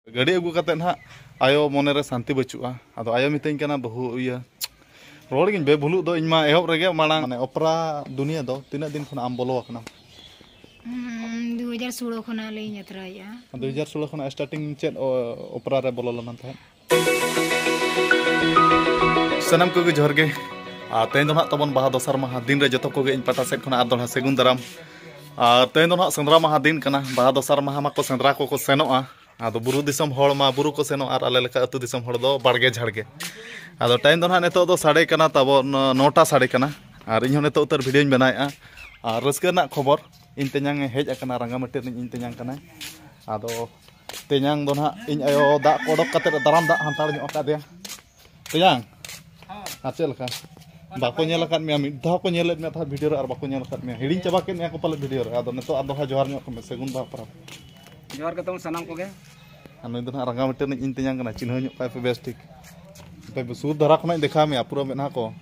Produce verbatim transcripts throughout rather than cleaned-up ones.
ᱜᱟᱹᱰᱤ ᱟᱹᱜᱩ ᱠᱟᱛᱮᱫ ᱱᱟᱦᱟᱜ ᱟᱭᱳ ᱢᱚᱱᱮ ᱨᱮ ᱥᱟᱱᱛᱤ ᱵᱟᱹᱪᱩᱜᱼᱟ᱾ ᱟᱫᱚ ᱟᱭᱳ ᱢᱤᱛᱟᱹᱧ ᱠᱟᱱᱟ, "ᱵᱟᱹᱦᱩ, ᱤᱭᱟᱹ, ᱨᱚᱲ ᱜᱤᱧ ᱵᱮᱵᱷᱩᱞᱩᱜ ᱫᱚ, ᱤᱧ ᱢᱟ ᱮᱦᱚᱵ ᱨᱮᱜᱮ ᱢᱟᱲᱟᱝ, ᱢᱟᱱᱮ, ᱚᱯᱮᱨᱟ ᱫᱩᱱᱤᱭᱟᱹ ᱫᱚ ᱛᱤᱱᱟᱹᱜ ᱫᱤᱱ ᱠᱷᱚᱱᱟᱜ ᱟᱢ ᱵᱚᱞᱚ ᱟᱠᱟᱱᱟᱢ?" ᱦᱩᱸ, ᱫᱩ ᱦᱟᱡᱟᱨ ᱥᱳᱞᱳ ᱠᱷᱚᱱᱟᱜ ᱞᱤᱧ ᱡᱟᱛᱨᱟᱭᱮᱫᱼᱟ᱾ ᱫᱩ ᱦᱟᱡᱟᱨ ᱥᱳᱞᱳ ᱠᱷᱚᱱᱟᱜ starting ᱪᱮᱫ, ᱚ, ᱚᱯᱮᱨᱟ ᱨᱮ ᱵᱚᱞᱚ ᱞᱮᱱᱟ ᱛᱟᱦᱮᱸᱫ? ᱥᱟᱱᱟᱢ ᱠᱚᱜᱮ ᱡᱚᱦᱟᱨ ᱜᱮ᱾ ᱟᱨ ᱛᱮᱦᱮᱧ ᱫᱚ ᱱᱟᱦᱟᱜ ᱛᱟᱵᱚᱱ ᱵᱟᱦᱟ ᱫᱚᱥᱟᱨ ᱢᱟᱦᱟ ᱫᱤᱱ ᱨᱮ ᱡᱚᱛᱚ ᱠᱚᱜᱮ ᱤᱧ ᱯᱟᱦᱴᱟ ᱥᱮᱫ ᱠᱷᱚᱱᱟᱜ ᱟᱨ ᱫᱚᱲᱦᱟ ᱥᱟᱹᱜᱩᱱ ᱫᱟᱨᱟᱢ᱾ ᱟᱨ ᱛᱮᱦᱮᱧ ᱫᱚ ᱱᱟᱦᱟᱜ ᱥᱮᱸᱫᱽᱨᱟ ᱢᱟᱦᱟ ᱫᱤᱱ ᱠᱟᱱᱟ᱾ ᱵᱟᱦᱟ ᱫᱚᱥᱟᱨ ᱢᱟᱦᱟ ᱢᱟᱠᱚ ᱥᱮᱸᱫᱽᱨᱟ ᱠᱚᱠᱚ ᱥᱮᱱᱚᱜᱼᱟ᱾ ᱟᱫᱚ ᱵᱩᱨᱩ ᱫᱤᱥᱚᱢ ᱦᱚᱲ ᱢᱟ ᱵᱩᱨᱩ ᱠᱚ ᱥᱮᱱᱚᱜᱼᱟ, ᱟᱨ ᱟᱞᱮ ᱞᱮᱠᱟ ᱟᱹᱛᱩ ᱫᱤᱥᱚᱢ ᱦᱚᱲ ᱫᱚ ᱵᱟᱲᱜᱮ ᱡᱷᱟᱲᱜᱮ᱾ ᱟᱫᱚ time ᱫᱚ ᱱᱟᱦᱟᱜ ᱱᱤᱛᱚᱜ ᱫᱚ ᱥᱟᱰᱮ ᱠᱟᱱᱟ ᱛᱟᱵᱚᱱ ᱱᱚᱴᱟ ᱥᱟᱰᱮ ᱠᱟᱱᱟ᱾ ᱟᱨ ᱤᱧᱦᱚᱸ ᱱᱤᱛᱚᱜ ᱩᱛᱟᱹᱨ videoᱧ ᱵᱮᱱᱟᱣᱮᱫᱼᱟ᱾ ᱟᱨ ᱨᱟᱹᱥᱠᱟᱹ ᱨᱮᱱᱟᱜ ᱠᱷᱚᱵᱚᱨ, ᱤᱧ ᱛᱮᱧᱟᱝ ᱮ ᱦᱮᱡ ᱟᱠᱟᱱᱟ, ᱨᱟᱸᱜᱟᱢᱟᱹᱴᱤ ᱨᱤᱱᱤᱡ ᱤᱧ ᱛᱮᱧᱟᱝ ᱠᱟᱱᱟᱭ᱾ ᱟᱫᱚ ᱛᱮᱧᱟᱝ ᱫᱚ ᱱᱟᱦᱟᱜ ᱤᱧ ᱟᱭᱳ ᱫᱟᱜ ᱠᱚ ᱚᱰᱚᱠ ᱠᱟᱛᱮᱫ ᱫᱟᱨᱟᱢ ᱫᱟᱜ ᱦᱟᱱᱛᱟᱲ ᱧᱚᱜ ᱟᱠᱟᱫᱮᱭᱟ᱾ ᱛᱮᱧᱟᱝ, ᱟᱨ ᱪᱮᱫ ᱞᱮᱠᱟ? ᱵᱟᱠᱚ ᱧᱮᱞ ᱟᱠᱟᱫ ᱢᱮᱭᱟ, ᱢᱤᱫ ᱫᱷᱟᱣ ᱠᱚ ᱧᱮᱞᱮᱫ ᱢᱮᱭᱟ ᱛᱟᱦᱮᱸᱫ video ᱨᱮ, ᱟᱨ ᱵᱟᱠᱚ ᱧᱮᱞ ᱟᱠᱟᱫ ᱢᱮᱭᱟ, ᱦᱤᱲᱤᱧ ᱪᱟᱵᱟ ᱠᱮᱫ ᱢᱮᱭᱟ ᱠᱚ ᱯᱟᱞᱮ video ᱨᱮ᱾ ᱟᱫᱚ ᱱᱤᱛᱚᱜ ᱟᱨ ᱫᱚᱲᱦᱟ ᱡᱚᱦᱟᱨ ᱧᱚᱜ ᱠᱚᱢᱮ, ᱥᱟᱹᱜᱩᱱ ᱵᱟᱦᱟ ᱯᱚᱨᱚᱵᱽ᱾ ᱡᱚᱦᱟᱨ ᱜᱮ ᱛᱟᱵᱚᱱ ᱥᱟᱱᱟᱢ ᱠᱚᱜᱮ᱾ ᱟᱨ ᱱᱩᱭ ᱫᱚ ᱱᱟᱦᱟᱜ ᱨᱟᱸᱜᱟᱣ ᱢᱤᱫᱴᱮᱱ ᱤᱧ ᱛᱮᱧᱟᱝ ᱠᱟᱱᱟ, ᱪᱤᱱᱦᱟᱹᱣ ᱧᱚᱜ ᱠᱟᱭ ᱯᱮ ᱵᱮᱥ ᱴᱷᱤᱠ᱾ ᱟᱯᱮ ᱥᱩᱨ ᱫᱷᱟᱨᱟ ᱠᱷᱚᱱᱟᱜ ᱤᱧ ᱫᱮᱠᱷᱟᱣ ᱢᱮᱭᱟ, ᱯᱩᱨᱟᱹ ᱢᱮᱫᱦᱟ ᱠᱚ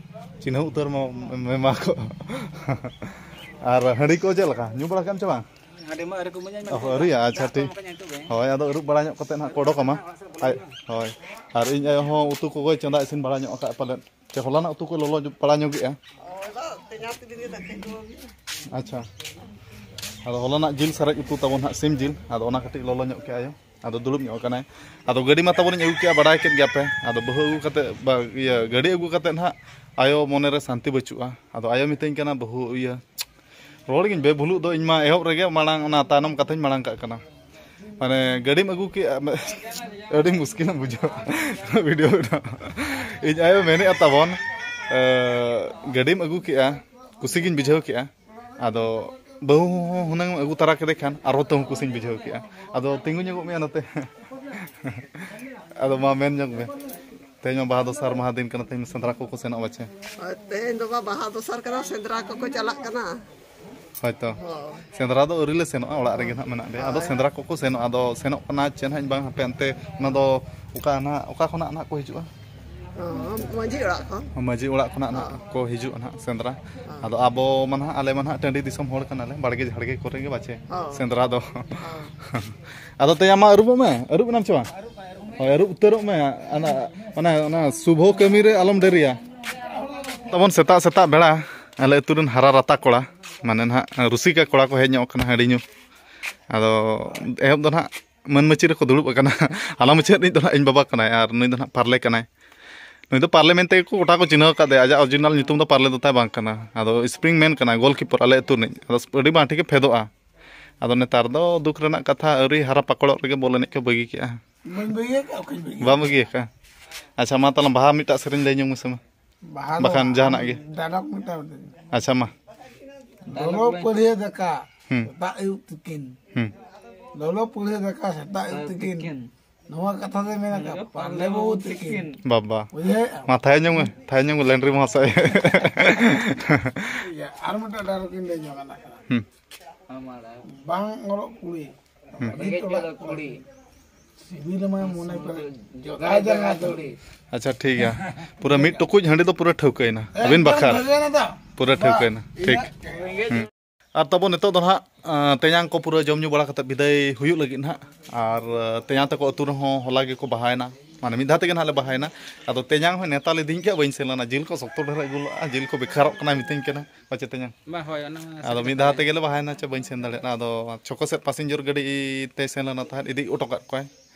ᱪᱤᱱᱦᱟᱹᱣ ᱩᱛᱟᱹᱨ ᱢᱟ, ᱢᱮᱢᱟ ᱠᱚ᱾ ᱟᱨ ᱦᱟᱺᱰᱤ ᱠᱚ ᱪᱮᱫ ᱞᱮᱠᱟ? ᱧᱩ ᱵᱟᱲᱟ ᱠᱮᱫ ᱟᱢ ᱪᱮ ᱵᱟᱝ? ᱦᱟᱺᱰᱤ ᱢᱟ ᱟᱹᱣᱨᱤ ᱠᱚ ᱤᱢᱟᱹᱧᱟ, ᱚ, ᱟᱹᱣᱨᱤᱭᱟ, ᱟᱪᱪᱷᱟ, ᱴᱷᱤᱠ᱾ ᱦᱳᱭ, ᱟᱫᱚ ᱟᱹᱨᱩᱵ ᱵᱟᱲᱟ ᱧᱚᱜ ᱠᱟᱛᱮ ᱱᱟᱦᱟᱜ ᱠᱚ ᱚᱰᱚᱠ ᱟᱢᱟ᱾ ᱟᱡ, ᱦᱳᱭ᱾ ᱟᱨ ᱤᱧ ᱟᱭᱳ ᱦᱚᱸ ᱩᱛᱩ ᱠᱚᱜᱚᱭ ᱪᱚᱸᱫᱟ ᱤᱥᱤᱱ ᱵᱟᱲᱟ ᱧᱚᱜ ᱟᱠᱟᱫ ᱯᱟᱞᱮᱫ᱾ ᱪᱮ ᱦᱚᱞᱟᱱᱟᱜ ᱩᱛᱩ ᱠᱚ ᱞᱚᱞᱚ ᱧᱚᱜ, ᱵᱟᱲᱟ ᱧᱚᱜᱮᱜᱼᱟ᱾ ᱟᱪᱪᱷᱟ᱾ ᱟᱫᱚ ᱦᱚᱞᱟᱱᱟᱜ ᱡᱤᱞ ᱥᱟᱨᱮᱡ ᱩᱛᱩ ᱛᱟᱵᱚᱱ ᱦᱟᱸᱜ, ᱥᱤᱢ ᱡᱤᱞ᱾ ᱟᱫᱚ ᱚᱱᱟ ᱠᱟᱹᱴᱤᱡ ᱞᱚᱞᱚ ᱧᱚᱜ ᱠᱮᱜᱼᱟᱭ᱾ ᱟᱫᱚ ᱫᱩᱲᱩᱵ ᱧᱚᱜ ᱟᱠᱟᱱᱟᱭ᱾ ᱟᱫᱚ ᱜᱟᱹᱰᱤ ᱢᱟ ᱛᱟᱵᱚᱱᱤᱧ ᱟᱹᱜᱩ ᱠᱮᱜᱼᱟ, ᱵᱟᱰᱟᱭ ᱠᱮᱫ ᱜᱮᱭᱟ ᱯᱮ᱾ ᱟᱫᱚ ᱵᱟᱹᱦᱩ ᱟᱹᱜᱩ ᱠᱟᱛᱮ, ᱵᱟ, ᱤᱭᱟᱹ, ᱜᱟᱹᱰᱤ ᱟᱹᱜᱩ ᱠᱟᱛᱮ ᱱᱟᱦᱟᱜ ᱟᱭᱳ ᱢᱚᱱᱮ ᱨᱮ ᱥᱟᱱᱛᱤ ᱵᱟᱹᱪᱩᱜᱼᱟ᱾ ᱟᱫᱚ ᱟᱭᱳ ᱢᱤᱛᱟᱹᱧ ᱠᱟᱱᱟ, "ᱵᱟᱹᱦᱩ, ᱤᱭᱟᱹ, ᱨᱚᱲ ᱜᱤᱧ ᱵᱮᱵᱷᱩᱞᱩᱜ ᱫᱚ, ᱤᱧ ᱢᱟ ᱮᱦᱚᱵ ᱨᱮᱜᱮ ᱢᱟᱲᱟᱝ ᱚᱱᱟ ᱛᱟᱭᱱᱚᱢ ᱠᱟᱛᱷᱟᱧ ᱢᱟᱲᱟᱝ ᱠᱟᱜ ᱠᱟᱱᱟ᱾ ᱢᱟᱱᱮ ᱜᱟᱹᱰᱤᱢ ᱟᱹᱜᱩ ᱠᱮᱜᱼᱟ, ᱟᱹᱰᱤ ᱢᱩᱥᱠᱤᱞᱮᱢ ᱵᱩᱡᱷᱟᱹᱣᱟ video ᱵᱮᱱᱟᱣ᱾ ᱤᱧ ᱟᱭᱳ ᱢᱮᱱᱮᱫᱼᱟ ᱛᱟᱵᱚᱱ, ᱮ, ᱜᱟᱹᱰᱤᱢ ᱟᱹᱜᱩ ᱠᱮᱜᱼᱟ, ᱠᱩᱥᱤ ᱜᱤᱧ ᱵᱩᱡᱷᱟᱹᱣ ᱠᱮᱜᱼᱟ᱾ ᱟᱫᱚ ᱵᱟᱹᱦᱩ ᱦᱚᱸ ᱦᱩᱱᱟᱹᱝ ᱮᱢ ᱟᱹᱜᱩ ᱛᱟᱨᱟ ᱠᱮᱫᱮ ᱠᱷᱟᱱ ᱟᱨᱦᱚᱸ ᱛᱟᱹᱦᱩ ᱠᱩᱥᱤᱧ ᱵᱩᱡᱷᱟᱹᱣ ᱠᱮᱜᱼᱟ᱾ ᱟᱫᱚ ᱛᱤᱸᱜᱩ ᱧᱚᱜᱚᱜ ᱢᱮᱭᱟ ᱱᱚᱛᱮ᱾ ᱟᱫᱚ ᱢᱟ ᱢᱮᱱ ᱧᱚᱜ ᱢᱮ, ᱛᱮᱦᱮᱧ ᱢᱟ ᱵᱟᱦᱟ ᱫᱚᱥᱟᱨ ᱢᱟᱦᱟ ᱫᱤᱱ ᱠᱟᱱᱟ, ᱛᱮᱦᱮᱧ ᱢᱟ ᱥᱮᱸᱫᱽᱨᱟ ᱠᱚᱠᱚ ᱥᱮᱱᱚᱜᱼᱟ ᱯᱟᱪᱮ? ᱦᱳᱭ, ᱛᱮᱦᱮᱧ ᱫᱚ ᱵᱟ-, ᱵᱟᱦᱟ ᱫᱚᱥᱟᱨ ᱠᱟᱱᱟ, ᱥᱮᱸᱫᱽᱨᱟ ᱠᱚᱠᱚ ᱪᱟᱞᱟᱜ ᱠᱟᱱᱟ᱾ ᱦᱳᱭᱛᱚ᱾ ᱦᱳᱭ᱾ ᱥᱮᱸᱫᱽᱨᱟ ᱫᱚ ᱟᱹᱣᱨᱤ ᱞᱮ ᱥᱮᱱᱚᱜᱼᱟ, ᱚᱲᱟᱜ ᱨᱮᱜᱮ ᱱᱟᱦᱟᱜ ᱢᱮᱱᱟᱜ ᱞᱮᱭᱟ᱾ ᱟᱫᱚ ᱦᱳᱭ᱾ ᱥᱮᱸᱫᱽᱨᱟ ᱠᱚᱠᱚ ᱥᱮᱱᱚᱜᱼᱟ, ᱟᱫᱚ ᱥᱮᱱᱚᱜ ᱠᱟᱱᱟ ᱪᱮ ᱱᱟᱦᱟᱜ ᱤᱧ ᱵᱟᱝ, ᱦᱟᱯᱮ ᱚᱱᱛᱮ ᱚᱱᱟ ᱫᱚ ᱚᱠᱟ ᱱᱟᱦᱟᱜ, ᱚᱠᱟ ᱠᱷᱚᱱᱟᱜ ᱱᱟᱦᱟᱜ ᱠᱚ ᱦᱤᱡᱩᱜᱼᱟ? ᱚ, ᱢᱟᱹᱡᱷᱤ ᱚᱲᱟᱜ ᱠᱷᱚᱱ᱾ ᱢᱟᱹᱡᱷᱤ ᱚᱲᱟᱜ ᱠᱷᱚᱱᱟᱜ ᱱᱟᱦᱟᱜ ᱠᱚ ᱦᱤᱡᱩᱜᱼᱟ ᱱᱟᱦᱟᱜ ᱥᱮᱸᱫᱽᱨᱟ᱾ ᱟᱫᱚ ᱟᱵᱚ ᱢᱟ ᱱᱟᱦᱟᱜ, ᱟᱞᱮ ᱢᱟ ᱱᱟᱦᱟᱜ ᱴᱟᱺᱰᱤ ᱫᱤᱥᱚᱢ ᱦᱚᱲ ᱠᱟᱱᱟᱞᱮ, ᱵᱟᱲᱜᱮ ᱡᱷᱟᱲᱜᱮ ᱠᱚᱨᱮ ᱜᱮ ᱵᱟᱪᱮ ᱦᱚᱸ᱾ ᱥᱮᱸᱫᱽᱨᱟ ᱫᱚ᱾ ᱟᱫᱚ ᱛᱮᱭᱟ ᱢᱟ ᱟᱹᱨᱩᱵᱚᱜ ᱢᱮ, ᱟᱹᱨᱩᱵ ᱮᱱᱟᱢ ᱪᱮ ᱵᱟᱝ? ᱦᱳᱭ, ᱟᱹᱨᱩᱵ ᱩᱛᱟᱹᱨᱚᱜ ᱢᱮ᱾ ᱚᱱᱟ, ᱚᱱᱟ, ᱚᱱᱟ ᱥᱩᱵᱷᱚ ᱠᱟᱹᱢᱤ ᱨᱮ ᱟᱞᱚᱢ ᱰᱮᱨᱤᱭᱟ᱾ ᱛᱟᱵᱚᱱ ᱥᱮᱛᱟᱜ ᱥᱮᱛᱟᱜ ᱵᱮᱲᱟ ᱟᱞᱮ ᱟᱹᱛᱩ ᱨᱮᱱ ᱦᱟᱨᱟ ᱨᱟᱛᱟ ᱠᱚᱲᱟ, ᱢᱟᱱᱮ ᱱᱟᱦᱟᱜ ᱨᱩᱥᱤᱠᱟ ᱠᱚᱲᱟ ᱠᱚ ᱦᱮᱡ ᱧᱚᱜ ᱠᱟᱱᱟ ᱦᱟᱺᱰᱤ ᱧᱩ᱾ ᱟᱫᱚ ᱮᱦᱚᱵ ᱫᱚ ᱱᱟᱦᱟᱜ ᱢᱟᱹᱱ ᱢᱟᱹᱪᱤ ᱨᱮᱠᱚ ᱫᱩᱲᱩᱵ ᱟᱠᱟᱱᱟ᱾ ᱦᱟᱞᱟ ᱢᱩᱪᱟᱹᱫ ᱨᱤᱱᱤᱡ ᱫᱚ ᱱᱟᱦᱟᱜ ᱤᱧ ᱵᱟᱵᱟ ᱠᱟᱱᱟᱭ ᱟᱨ ᱱᱩᱭ ᱫᱚ ᱱᱟᱦᱟᱜ ᱯᱟᱨᱞᱮ ᱠᱟᱱᱟᱭ᱾ ᱱᱩᱭ ᱫᱚ ᱯᱟᱨᱞᱮ ᱢᱮᱱᱛᱮ ᱜᱮᱠᱚ ᱜᱚᱴᱟ ᱠᱚ ᱪᱤᱱᱦᱟᱹᱣ ᱟᱠᱟᱫᱮᱭᱟ᱾ ᱟᱡᱟᱜ original ᱧᱩᱛᱩᱢ ᱫᱚ ᱯᱟᱨᱞᱮ ᱫᱚ ᱛᱟᱭ ᱵᱟᱝ ᱠᱟᱱᱟ᱾ ᱟᱫᱚ ᱥᱯᱨᱤᱝ ᱢᱮᱱ ᱠᱟᱱᱟ, ᱜᱳᱞᱠᱤᱯᱟᱨ ᱟᱞᱮ ᱟᱹᱛᱩ ᱨᱤᱱᱤᱡ᱾ ᱟᱫᱚ ᱟᱹᱰᱤ ᱵᱟᱝ ᱴᱷᱤᱠᱮ ᱯᱷᱮᱫᱚᱜᱼᱟ᱾ ᱟᱫᱚ ᱱᱮᱛᱟᱨ ᱫᱚ ᱫᱩᱠ ᱨᱮᱱᱟᱜ ᱠᱟᱛᱷᱟ, ᱟᱹᱣᱨᱤ ᱦᱟᱨᱟ ᱯᱟᱠᱚᱲᱚᱜ ᱨᱮᱜᱮ ᱵᱚᱞ ᱮᱱᱮᱡ ᱠᱚ ᱵᱟᱹᱜᱤ ᱠᱮᱜᱼᱟ᱾ ᱵᱟᱹᱧ ᱵᱟᱹᱜᱤ ᱟᱠᱟᱫᱼᱟ, ᱚᱠᱟᱧ ᱵᱟᱹᱜᱤ ᱵᱟᱢ ᱵᱟᱹᱜᱤ ᱟᱠᱟᱫᱼᱟ? ᱟᱪᱪᱷᱟ, ᱢᱟ ᱛᱟᱦᱞᱮ ᱵᱟᱦᱟ ᱢᱤᱫᱴᱟᱜ ᱥᱮᱨᱮᱧ ᱞᱟᱹᱭ ᱧᱚᱜ ᱢᱮᱥᱮ ᱢᱟ᱾ ᱵᱟᱦᱟ ᱫᱚ ᱵᱟᱠᱷᱟᱱ ᱡᱟᱦᱟᱱᱟᱜ ᱜᱮ᱾ ᱰᱟᱭᱞᱚᱜ ᱢᱤᱫᱴᱟᱝ ᱢᱤᱫᱴᱟᱝ᱾ ᱟᱪᱪᱷᱟ, ᱢᱟ᱾ ᱞᱚᱞᱚ ᱯᱟᱹᱲᱦᱟᱹ ᱫᱟᱠᱟ ᱦᱩᱸ᱾ ᱥᱮᱛᱟᱜ ᱟᱹᱭᱩᱵ ᱛᱤᱠᱤᱱ᱾ ᱦᱩᱸ᱾ ᱞᱚᱞᱚ ᱯᱟᱹᱲᱦᱟᱹ ᱫᱟᱠᱟ ᱥᱮᱛᱟᱜ ᱟᱹᱭᱩᱵ ᱛᱤᱠᱤᱱ᱾ ᱛᱤᱠᱤᱱ᱾ ᱱᱚᱣᱟ ᱠᱟᱛᱷᱟ ᱫᱚᱭ ᱢᱮᱱ ᱟᱠᱟᱫ ᱯᱟᱨᱞᱮ ᱵᱟᱹᱵᱩ ᱛᱤᱠᱤᱱ᱾ ᱵᱟᱵᱟ᱾ ᱵᱩᱡᱷᱟᱹᱣᱮᱫᱼᱟ? ᱢᱟ ᱛᱷᱟᱭ ᱧᱚᱜ ᱢᱮ, ᱛᱷᱟᱭ ᱧᱚᱜ ᱢᱮ, ᱞᱮᱱᱰᱨᱤ ᱢᱚᱦᱟᱥᱚᱭ᱾ ᱴᱷᱤᱠ ᱜᱮᱭᱟ, ᱟᱨ ᱢᱤᱫᱴᱟᱝ ᱰᱟᱭᱞᱚᱜ ᱤᱧ ᱞᱟᱹᱭ ᱧᱚᱜ ᱟᱱᱟ ᱠᱟᱱᱟ᱾ ᱦᱩᱸ᱾ ᱵᱟᱝ ᱚᱞᱚᱜ ᱠᱩᱲᱤ᱾ ᱦᱩᱸ᱾ ᱨᱮᱸᱜᱮᱡ ᱚᱲᱟᱜ ᱠᱩᱲᱤ᱾ ᱥᱤᱵᱤᱞ ᱟᱢᱟ ᱢᱚᱱᱮ ᱯᱮᱨᱮᱡ ᱡᱚᱜᱟ ᱡᱟᱸᱜᱟ ᱫᱷᱩᱲᱤ᱾ ᱟᱪᱪᱷᱟ, ᱴᱷᱤᱠ ᱜᱮᱭᱟ᱾ ᱯᱩᱨᱟᱹ ᱢᱤᱫ ᱴᱩᱠᱩᱡ ᱦᱟᱺᱰᱤ ᱫᱚ ᱯᱩᱨᱟᱹ ᱴᱷᱟᱹᱣᱠᱟᱹᱭᱮᱱᱟ᱾ ᱟᱹᱵᱤᱱ ᱮᱠᱫᱚᱢ ᱵᱟᱠᱷᱨᱟ᱾ ᱴᱷᱟᱹᱣᱠᱟᱹᱭᱮᱱᱟ ᱛᱚ? ᱯᱩᱨᱟᱹ ᱴᱷᱟᱹᱣᱠᱟᱹᱭᱮᱱᱟ᱾ ᱴᱷᱤᱠ᱾ ᱨᱮᱸᱜᱮᱡ ᱦᱩᱸ᱾ ᱟᱨ ᱛᱟᱵᱚ ᱱᱤᱛᱚᱜ ᱫᱚ ᱱᱟᱦᱟᱜ, ᱟᱸ, ᱛᱮᱧᱟᱝ ᱠᱚ ᱯᱩᱨᱟᱹ ᱡᱚᱢ ᱧᱩ ᱵᱟᱲᱟ ᱠᱟᱛᱮ ᱵᱤᱫᱟᱹᱭ ᱦᱩᱭᱩᱜ ᱞᱟᱹᱜᱤᱫ ᱱᱟᱦᱟᱜ᱾ ᱟᱨ, ᱟᱸ, ᱛᱮᱧᱟᱝ ᱛᱟᱠᱚ ᱟᱹᱛᱩ ᱨᱮᱦᱚᱸ ᱦᱚᱞᱟ ᱜᱮᱠᱚ ᱵᱟᱦᱟᱭᱮᱱᱟ᱾ ᱢᱟᱱᱮ ᱢᱤᱫ ᱫᱷᱟᱣ ᱛᱮᱜᱮ ᱱᱟᱦᱟᱜ ᱞᱮ ᱵᱟᱦᱟᱭᱮᱱᱟ᱾ ᱟᱫᱚ ᱛᱮᱧᱟᱝ ᱦᱚᱸ ᱱᱮᱣᱛᱟ ᱞᱤᱫᱤᱧ ᱜᱮ, ᱵᱟᱹᱧ ᱥᱮᱱ ᱞᱮᱱᱟ᱾ ᱡᱤᱞ ᱠᱚ ᱥᱚᱠᱛᱚ ᱰᱷᱮᱨ ᱟᱹᱜᱩ ᱞᱟᱜᱼᱟ, ᱡᱤᱞ ᱠᱚ ᱵᱮᱠᱟᱨᱚᱜ ᱠᱟᱱᱟ ᱢᱤᱛᱟᱹᱧ ᱠᱟᱱᱟ᱾ ᱯᱟᱪᱮ ᱛᱮᱧᱟᱝ᱾ ᱵᱟᱝ, ᱦᱳᱭ, ᱚᱱᱟ ᱢᱟ ᱟᱫᱚ ᱥᱟᱹᱨᱤ ᱢᱤᱫ ᱠᱟᱛᱷᱟ ᱫᱷᱟᱣ ᱜᱮ᱾ ᱛᱮᱜᱮ ᱞᱮ ᱵᱟᱦᱟᱭᱮᱱᱟ, ᱪᱮ ᱵᱟᱹᱧ ᱥᱮᱱ ᱫᱟᱲᱮᱭᱟᱜᱼᱟ᱾ ᱟᱫᱚ ᱪᱷᱚᱠᱚ ᱥᱮᱫ ᱯᱟᱥᱮᱧᱡᱚᱨ ᱜᱟᱹᱰᱤ ᱛᱮ ᱥᱮᱱ ᱞᱮᱱᱟ ᱛᱟᱦᱮᱸᱫ, ᱤᱫᱤ ᱦᱚᱴᱚ ᱠᱟᱜ ᱠᱚᱣᱟᱭ᱾